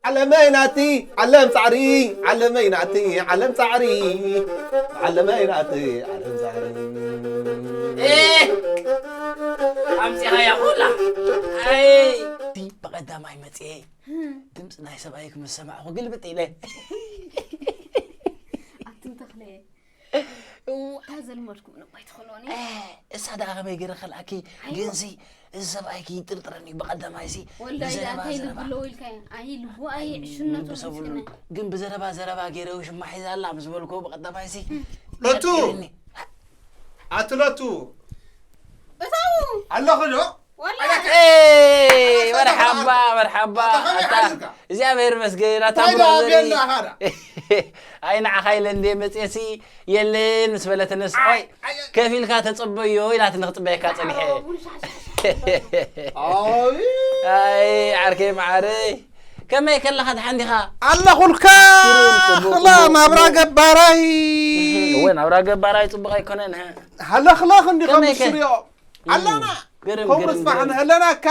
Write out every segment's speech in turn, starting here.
ዓለመይ ናቲ ዓለም ጻዕሪ፣ ዓለመይ ናቲ ዓለም ጻዕሪ፣ ዓለመይ ናቲ ዓለም ጻዕሪ። ኣምፂኻያ ኩላ። ኣይ ብቐዳማይ መፅኤ ድምፂ ናይ ሰብኣይ ክምሰማዕኹ ግልብጥ ኢለ። ኣትም ተኽለ እታ ዘልመድኩም ነባይ ትኽእሎኒ። እሳ ደኣ ከመይ ገይረ ከልኣኪ? ግንሲ እዚ ሰብኣይኪ ይጥርጥረኒ እዩ። ብቐዳማይሲ ወልዳ ኢላ እንታይ ልቡ ኣለዎ ኢልካ ኣይ ልቡ ኣይ ዕሽነቱ ግን ብዘረባ ዘረባ ገይረ ሽማ ሒዛ ኣላ ምስ በልኮ ብቐዳማይሲ ለቱ ኣቲ ለቱ እታው ኣለኹ ዶ ወላ መርሓባ መርሓባ። እግዚኣብሔር ይመስገን። ኣታ ብሮዘሪ ኣይ ንዓኻ ኢለ እንደ መፅየሲ የለን ምስ በለትንስ ይ ከፊልካ ተፀበዮ ኢላትኒ ክፅበየካ ፀኒሐ። ኣይ ዓርከይ መዓረይ ከመይ ከለኻ ድሓን ዲኻ? ኣለኹልካ ክላ ናብራ ገባራይ እወ ናብራ ገባራይ ፅቡቕ ኣይኮነን። ሃለኽላኽ እንዲኻ ምስሪኦ ኣላና ከምኡ ስፋሕ ንህለናካ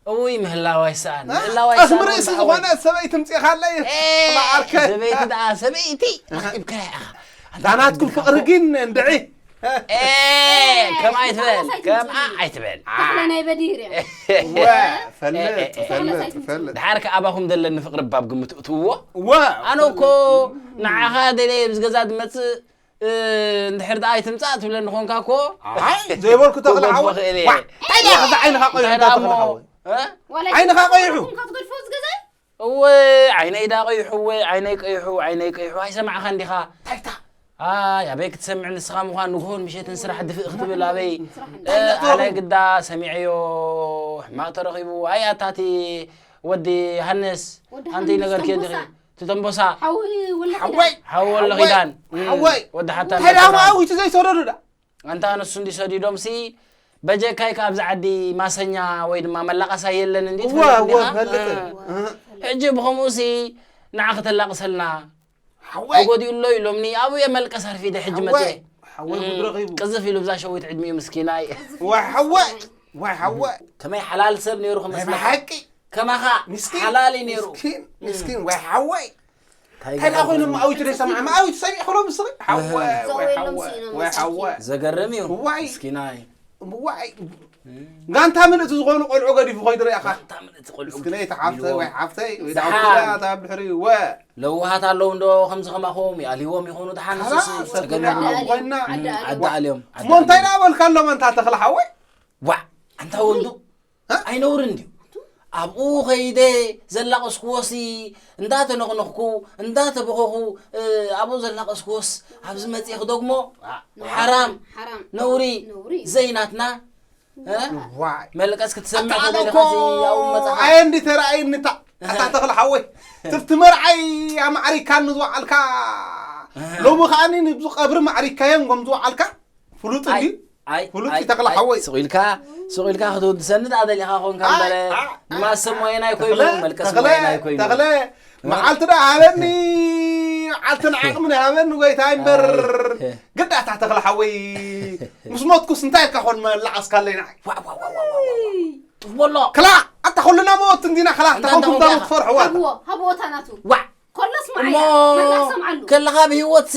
እውይ ምህላዋ ይሰኣን ምህላዋ ይሰኣን ርእሲ ዝኾነ ሰበይቲ ምፅኢኻለይ ዓርከ ሰበይቲ ደኣ ሰበይቲ ረኺብካያ ኢኻ ኣንታ ናትኩም ፍቕሪ ግን እንድዒ ከምኣ ኣይትበል ከምኣ ኣይትበል ተኽለ ናይ በዲር እያ ፈልጥ ፈልጥ ፈልጥ ድሓር ከ ኣባኹም ዘለኒ ፍቕሪ ባብ ግምት እትውዎ ወ ኣነ እኮ ንዓኻ ደለየ ምስ ገዛ ዝመፅእ እንድሕር ደኣ ኣይትምፃእ ትብለኒ ኾንካ እኮ ኣይ ዘይበልኩ ተኽለ ሓወ ክእል እየ። ዋ፣ እንታይ ደኣ ከዛ ዓይንኻ ቆይሑ እንታይ እንታይ ደኣ ተኽለ እሞ ሓወ እ? ዋላ ዓይንኻ ቀይሑ። ካ ትገድፎ ዝገዛይ እወ ዓይነይ ዳ ቀይሑ እወ ዓይነይ ቀይሑ ዓይነይ ቀይሑ ኣይሰማዕኻን ዲኻ ታይታ ኣይ ኣበይ ክትሰምዕ ንስኻ ምዃን ንግሆን ምሸትን ስራሕ ድፍእ ክትብል ኣበይ እ፣ ኣነ ግዳ ሰሚዐዮ ሕማቕ ተረኺቡ ኣይ ኣታቲ ወዲ ሃንስ ወዲ ኣንቲ ሃንስ ነገር ተንቦሳ። ኬንድኺ ትተንቦሳ ሓዊ ወላ ሓወይ ሓወ ወለ ሓወይ ኺዳን ሓወይ ወዲ ሓታ እንታይ ደኣ መዓዊቱ ዘይሰደዱ ዳ ኣንታ ንሱ እንዲሰዲዶምሲ በጀካይ ካብ ዝዓዲ ማሰኛ ወይ ድማ መላቐሳ የለን እንዲ እወ እወ ፈልጥ ሕጂ ብኸምኡሲ ንዓ ክተላቕሰልና ሓወይ ተጎዲኡ ኣሎ ኢሎምኒ ኣብኡ እየ መልቀስ ኣርፊደ ሕጂ መፀ ሓወይ ሓወይ ጉድ ረኺቡ ቅዝፍ ኢሉ ብዛ ሸዊት ዕድሚኡ ምስኪናይ ወይ ሓወይ ወይ ሓወይ ከመይ ሓላል ሰብ ነይሩ ናይ ክመስለካ ብሓቂ ከማኻ ምስኪን ሓላል እዩ ነይሩ ምስኪን ምስኪን ወይ ሓወይ እንታይ እንታይ ደኣ ኮይኖም ገበርኩ? መዓዊቱ ደይሰምዐ መዓዊቱ ሰሚዕክሎም ምስኺ ሓወይ ዘው ወይ የሎም ሓወይ ስኢኖም ወይ ምስኪን። ሓወይ ዘገርም እዩ ዋይ ምስኪናይ ዋይ ጋንታ ምልእቲ ዝኾኑ ቆልዑ ገዲፉ ኮይዱ ርኢኻ እንታይ ምልእቲ ቆልዑ ምስኪነይ ተሓፍተይ ወይ ሓፍተይ ወይ ደሓን። ዳውክላ ታብድሕሪ ወ ለውሃት ኣለዉ እንዶ ከምዚ ከማኹም ይኣልይዎም ይኾኑ ደሓን ንሱስ ሰብና ጸገም የብሎም ኮይና ዓዲ ኣልዮም። ዓዲ ኣልዮም ዓዲ እሞ እንታይ ኣልዮም። ደኣ በልካሎም ኣንታ ተኽለ ሓወይ ዋዕ ኣንታ ወልዱ እ? ኣይነውር እንድዩ ኣብኡ ኸይደ ዘላቐስክዎሲ እንዳተነቕነቕኩ እንዳተበኸኹ እ፣ ኣብኡ ዘላቐስክዎስ ኣብዚ መፅእ ክደግሞ ሓራም ሓራም ነውሪ ነውሪ እዩ። ዘይናትና እ? ዋይ መልቀስ ክትሰምዕ ኣታ ኣነ ተደሊኻ እኮ ሲ ኣብኡ መፅኻ ኣየ እንዲ ተራእይኒ እታ ኣታ ተኽለ ሓወይ ትብቲ መርዓይ ኣማዕሪካኒ ዝወዓልካ ሎሚ ከዓኒ ንብዚ ቀብሪ ማዕሪካዮም ጎም ዝወዓልካ ፍሉጥ ኣይ እንዲ ኣይ ፍሉጥ ኣይ ተኽለ ኣይ፣ ሓወይ ስቕ ኢልካ ስቕ ኢልካ ክትውድሰኒ ደኣ ደሊኻ ኮንካ እምበረ ኣይ፣ ኣይ። ንማሰ ሞየናይ ኮይኑ ተኽለ መልቀስ ተኽለ ሞየናይ ኮይኑ ተኽለ መዓልቲ ደኣ ሃበኒ መዓልትን ዓቕምን ሃበኒ ጎይታ እምበር ግዳታ ተኽለ ሓወይ ምስ ሞትኩስ እንታይ ኢልካ ኮን መላዓስካለይ ንዓይ ዋዕ፣ ዋዕ፣ ዋዕ፣ ዋዕ፣ ዋዕ፣ ዋዕ። ትኽበሎ ክላ ኣታ ኩልና መወት እንዲና ክላ እንዳ ተኸንኩም እንዳወጣ ዳሩ ትፈርሕዋ ሃብዎ ሃብዎ ታናቱ ዋዕ ኮሎ እሞ ስማዕያ መላ ሰምዓሉ ከለኻ ብህይወትሲ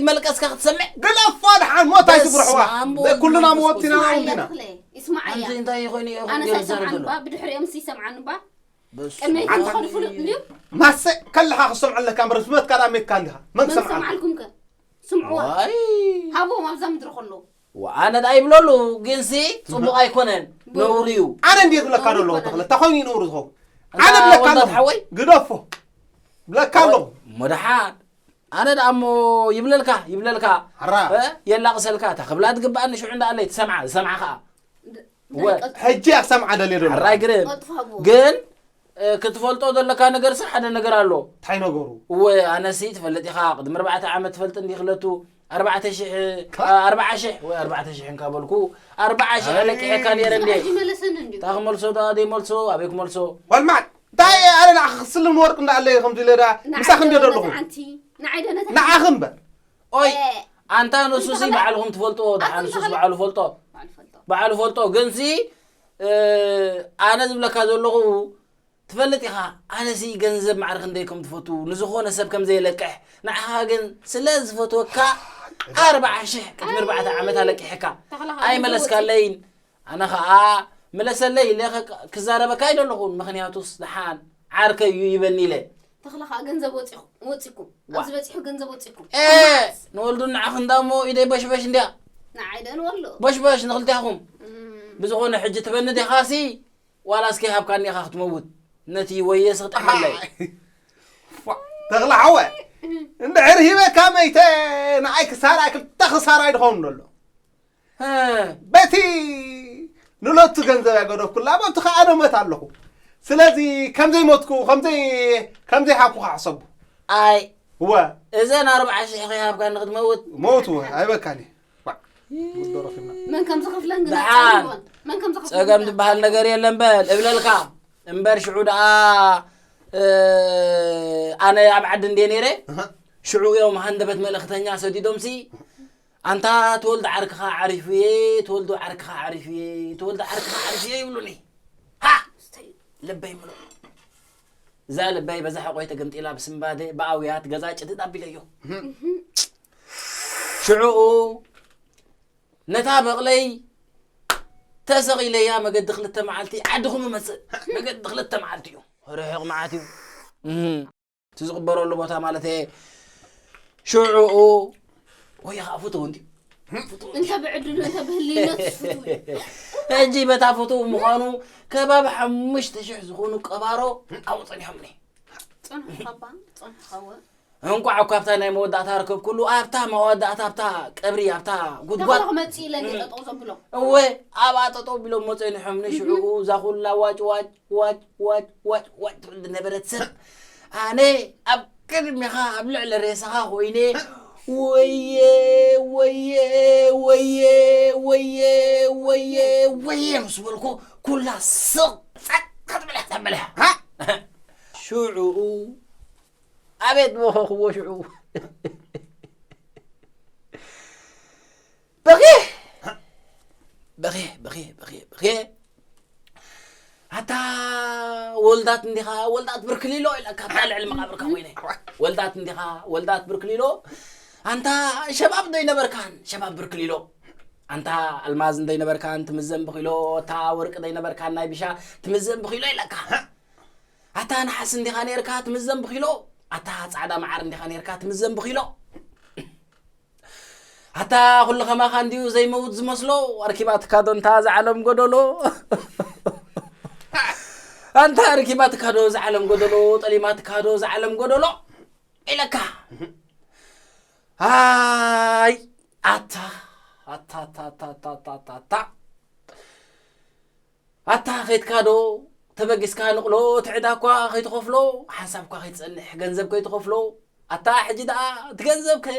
መልቀስካ ክትሰምዕ ግለፎ ድሓን ሞት ኣይትፍርሕዋ በስመ ኣብ ወወልድ ኩልና መንፈስ መወት ኢና ቅዱስ። እንዲና ተኽለ ይስማዓያ ኣንቲ እንታይ ኮይኑ እዩ ኣነ ገይሩ ሳይሰምዓን ዘሎ ባ ብድሕሪኦም ሲሰምዓን ባ በስመ ቅድመይ ኣብ ዝኸዱ ፍሉጥ እንድዩ ማሰ ከለኻ ክሰምዐለካ እምበር ዝመትካ ዳ ሜትካ እንዲኻ መን መን ክሰምዓልካ ሰምዓልኩም ከ ስምዕዋ ዋይ ሃብዎም ኣብዛ ምድሪ ከለዉ ኣነ ደኣ ይብለሉ ግንሲ ፅቡቕ ኣይኮነን ነውሪ እዩ ኣነ እንዲ ዝብለካ ደለኹ ተኽለ እንታይ ኮይኑ ይነውሩ ዝኸውን ኣነ ብለካ ኣለኹ ሓወይ ግደፎ ብለካ ኣለኹ እሞ ደሓን ኣነ ደኣ እሞ ይብለልካ ይብለልካ ሕራ እ? የላቕሰልካ እታ ክብላ ትግብኣኒ ሽዑ እንዳኣለይ ትሰምዓ ዝሰምዓ ከዓ ወ- ሕጂ እያ ክሰምዓ ደልየ ደሎ ሕራይ ግርም ቀልጥፍ ሃብዎ ግን እ፣ ክትፈልጦ ዘለካ ነገርሲ ሓደ ነገር ኣሎ እንታይ ነገሩ እወ ኣነሲ ትፈልጥ ኢኻ ቅድሚ ኣርባዕተ ዓመት ትፈልጥ እንዲ ክለቱ ኣርባዕተ ሽሕ ኣርባዓ ሽሕ ወይ ኣርባዕተ ሽሕ እንካ በልኩ ኣርባዓ ሽሕ ኣነቂሐካ ነይረ እንዴ ሕጂ መለሰኒ እንድዩ እንታይ ክመልሶ ዳ ዘይመልሶ ኣበይ ክመልሶ ወልማት እንታይ ኣነ ንዓኺ ክስልም ንወርቅ እንዳኣለየ ከምዚ ኢለ ዳ ምሳኺ እንደ ደለኹ ኣንቲ ንዓይ ደነታ ንዓኺ እምበር ኦይ ኣንታ ንሱሲ ባዕልኹም ትፈልጥዎ ደሓን ንሱስ ባዕሉ ፈልጦ ባዕሉ ፈልጦ ባዕሉ ፈልጦ ግንሲ እ፣ ኣነ ዝብለካ ዘለኹ ትፈልጥ ኢኻ፣ ኣነሲ ገንዘብ ማዕረ ክንደይ ከም ትፈቱ፣ ንዝኾነ ሰብ ከም ዘየለቅሕ። ንዓኻ ግን ስለ ዝፈትወካ ኣርብዓ ሽሕ ቅድሚ ኣርባዕተ ዓመት ኣለቂሕካ። ተኽለኻ ኣይመለስካለይን። ኣነ ኸኣ ምለሰለይ ኢለ ኸ-፣ ክዛረበካ ኣይደለኹን። ምኽንያቱስ ደሓን ዓርከይ እዩ ይበኒ ኢለ። ተኽለ ኸኣ ገንዘብ ወጺኹ-፣ ወጺኩም። ዋ። ኣብዚ በጺሑ ገንዘብ ወጺኩም። ኤ፣ ንወልዱ ንዓኽ እንዳሞ ኢደይ በሽበሽ እንድያ። ንዓይ ደን ወልዱ። በሽበሽ ንኽልቲኣኹም። እም። ብዝኾነ ሕጂ ትበኒ ዲኻሲ? ዋላ እስከ ሃብካኒ ኢኻ ክትመውት። ነቲ ወየ ስኽጠመለይ። ኣይ። ዋ፣ ተኽለ ሓወ፣ እንድሕር ሂበካ መይተ፣ ንዓይ ክሳራ ክልተ ክሳራ ይድኸውን ዘሎ። እ። በቲ ንሎቱ ገንዘብ ያገደፍኩላ፣ በቲ ኸኣ ነመት ኣለኹ። ስለዚ ከምዘይ ሞትኩ፣ ከምዘይ፣ ከምዘይ ሃብኩ ኸዓ ሕሰቡ። ኣይ። እወ። እዘን ኣርብዓ ሽሕ ከይሃብካኒ ክትመውት። መውት እወ፣ ኣይበካኒ። ዋ፣ ጉድ ደረፊና። መን ከም ዝኸፍለን ግን ደሓን። ኣይትፈልጥን። መን ከም ዝኸፍለን ጸገም ግን ዝበሃል ኣይትፈልጥን። ነገር የለን በል እብለልካ። እምበር ሽዑ ደኣ፣ እ፣ ኣነ ኣብ ዓዲ እንድየ ነይረ። ኣሃ። ሽዑ እዮም ሃንደበት መልእኽተኛ ሰዲዶምሲ፣ ኣንታ ተወልደ ዓርክኻ ዓሪፉ እየ፣ ተወልደ ዓርክኻ ዓሪፉ እየ፣ ተወልደ ዓርክኻ ዓሪፉ እየ ይብሉኒ። ሃ! ልበይ ምሉእ። እዛ ልበይ በዛ ሕቆይ ተገምጢላ ብስንባደ ብኣውያት ገዛ ጭድድ ኣቢለዮ። ሽዑኡ ነታ በቕለይ ተሰቒለያ መገዲ ክልተ መዓልቲ ዓድኹም እመጽእ። መገዲ ክልተ መዓልቲ እዩ። ርሑቕ መዓት እዩ። እህ። እቲ ዝቕበረሉ ቦታ ማለት እየ። ሽዑኡ ወይ ኸዓ ፍትው እንድዩ። ፍትው እንድዩ። እንተ ብዕድሉ እንተ ብህልይነቱ ፍትው እዩ። ሕጂ በታ ፍትው ምዃኑ ከባቢ ሓሙሽተ ሽሕ ዝኾኑ ቀባሮ ኣብኡ ጸኒሖምኒ። ጸንሑ ካባ፣ ጸንሑ ካወ። እንቋዕ እኳ ኣብታ ናይ መወዳእታ ርከብኩሉ፣ ኣብታ መወዳእታ፣ ኣብታ ቀብሪ፣ ኣብታ ጉድጓድ። ተኽለ ክመጽእ ኢለ እንድየ ጠጠው ዘብሎ። እወ፣ ኣብኣ ጠጠው ቢሎሞ ጸኒሖምኒ። ሽዑኡ እዛ ኩላ ዋጭ ዋጭ ዋጭ፣ ዋጭ፣ ዋጭ፣ ዋጭ ትብል ዝነበረት ሰብ፣ ኣነ ኣብ ቅድሜኻ፣ ኣብ ልዕሊ ሬሳኻ ኮይነ፣ ወየ፣ ወየ፣ ወየ፣ ወየ፣ ወየ፣ ወየ ምስ በልኩ፣ ኩላ ስቕ ጸጥ ክትብል እያ ተብልያ። ሃ? ሽዑኡ፣ ኣቤት በኸኽዎ ሽዑ። በኽየ፣ በኽየ፣ በኽየ፣ በኽየ፣ በኽየ። ኣታ ወልዳት እንዲኻ፣ ወልዳት ብርክሊሎ ኢለካ፣ ኣታ ልዕሊ መቓብርካ ኮይነ። ወልዳት እንዲኻ፣ ወልዳት ብርክሊሎ። ኣንታ ሸባብ ዶ ይነበርካን፣ ሸባብ ብርክሊሎ። ኣንታ ኣልማዝ እንዶ ይነበርካን፣ ትምዘን ብኺሎ። ኣታ ወርቂ ዶ ይነበርካን፣ ናይ ቢሻ፣ ትምዘን ብኺሎ ኢለካ። ኣታ ነሓስ እንዲኻ ነይርካ፣ ትምዘን ብኺሎ። ኣታ ጻዕዳ መዓር እንዲኻ ነይርካ፣ ትምዘን ብኺሎ። ኣታ ኩሉ ከማኻ እንድዩ ዘይመውት ዝመስሎ፣ ኣርኪባትካ ዶ እንታ ዝዓለም ጎደሎ? ኣንታ ኣርኪባትካ ዶ ዝዓለም ጎደሎ፣ ጠሊማትካ ዶ ዝዓለም ጎደሎ? ኢለካ። ኣይ፣ ኣታ፣ ኣታ፣ ኣታ፣ ኣታ፣ ኣታ፣ ኣታ፣ ኣታ፣ ኣታ። ኣታ ኸይድካ ዶ ተበጊስካ ንቕሎ፣ እቲ ዕዳ እኳ ከይትኸፍሎ፣ ሓንሳብ እኳ ከይትጸንሕ ገንዘብ ከይትኸፍሎ፣ ኣታ ሕጂ ደኣ እቲ ገንዘብ ከ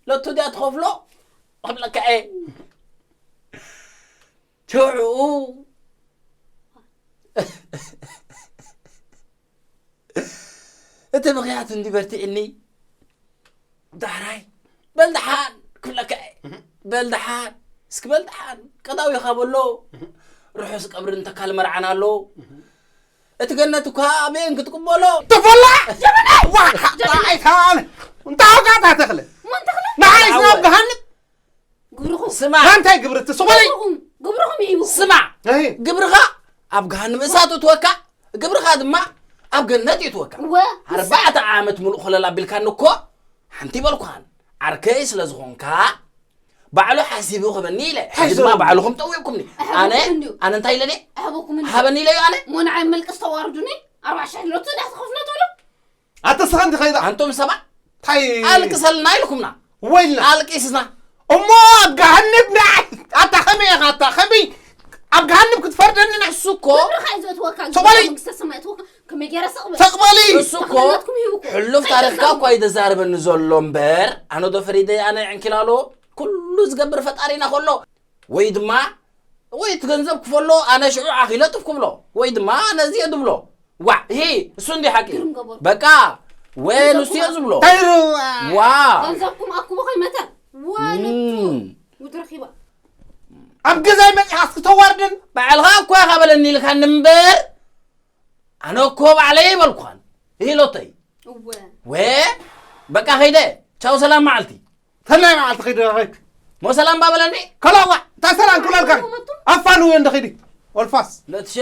ለቱ ድያ ትኸፍሎ? ክብለካ እየ። ሽዑ እቲ ምኽንያት እንዲ በርቲዕኒ፣ ዳሕራይ፣ በል ደሓን ክብለካ እየ። እህ። በል ደሓን፣ እስኪ በል ደሓን፣ ቀዳዊኻ በሎ። እህ። ርሑስ ቀብሪ ንተካል መርዓና ኣሎ። እህ። እቲ ገነት እኳ ኣበየን ክትቅበሎ? ተፈላ! ጀበና! ዋ! ጀበና! ኣይታን! እንታይ ወጋእታ ተኽለ? መን ተኽለ? ንዓይ ናብ ገሃነም ግብርኹም። ስማዕ። እንታይ ግብሪ እቲ? ስቕ በለይ። ግብርኹም፣ ግብርኹም ይሂብኩም። ስማዕ። እህ። ግብርኻ ኣብ ገሃነም እሳት እትወካ፣ ግብርኻ ድማ ኣብ ገነት እትወካ። እወ። ኣርባዕተ ዓመት ሙሉእ ኮለል ኣቢልካኒ እኮ ሓንቲ በልኳን። ዓርከይ ስለ ዝኾንካ፣ ባዕሉ ሓሲቡ ክበኒ ኢለ። እንታይ ሕጂ ድማ ዘረባ? ባዕልኹም ጠዊቕኩምኒ። ኣሕበኩም ኣነ፣ እንድዩ። ኣነ እንታይ ኢለ ድየ? ኣሕበኩም እንድዩ። ሃበኒ ኢለዮ ኣነ? ሞንዓይ መልቀስ ተዋርዱኒ፣ ኣርባዕተ ሽሕ ሎቱ ዳስ ተኸፍሎ ትብሉ? ኣታ ስኻ እንዲ ኸይዳ። ኣንቱም ሰባት፣ እንታይ? ኣልቅሰልና ኢልኩምና። ወይልና። ኣልቂስና። እሞ ኣብ ገሃነብ ንዓይ፣ ኣታ ኸመይ ኢኻ፣ ኣታ ኸመይ ኣብ ገሃነብ ክትፈርደኒ ንዕ-? እሱ እኮ ግብርኻ እዩ ዘእትወካ፣ ስቕ በለይ። ግብርኻ መንግስተ ሰማይ እትወካ፣ ከመይ ገይረ ስቕ በል? ስቕ በሊ። እሱ እኮ ተኽለናትኩም ሂብኩም። ሕሉፍ እንታይ ታሪኽካ ተዛርቡ? እኳ እዩ ዘዛርበኒ ዘሎ እምበር፣ ኣነ ዶ ፈሪደ፣ ኣነ ዕንኪላሎ፣ ኩሉ ዝገብር ፈጣሪና ከሎ፣ ወይ ድማ፣ ወይ እቲ ገንዘብ ክፈሎ፣ ኣነ ሽዑ ዓኺለ ጥፍ ክብሎ፣ ወይ ድማ ኣነ እዚየ ዝብሎ። ዋዕ፣ ሂ፣ እሱ እንዲ ሓቂ። ግርም ገበሩ። በቃ፣ ወይ ገንዘብ ንሱ እየ ክማ-፣ ዝብሎ። እንታይ ኢሉ? ዋ። ገንዘብኩም ኣኩቦ ከይመተ። ዋለቱ። እም። ውድ ረኺባ። ኣብ ገዛይ መጺኻ እስኪ ተዋርደን። ባዕልኻ እኮ ኢኻ በለኒ ኢልካኒ እምበር፣ ኣነ እኮ ባዕለይ ይበልኩኻን። ኢሎተይ። እወ። ወ በቃ ኸይደ። ቻው፣ ሰላም መዓልቲ። ሰናይ መዓልቲ። ኸይደ ኸይድ። ሞ ሰላም ባበለኒ። ከላዋ፣ እንታይ ሰላም ክብለልካ? ኣፋንውዮ እንደ ኸይዲ። ወልፋስ። ለትሸ።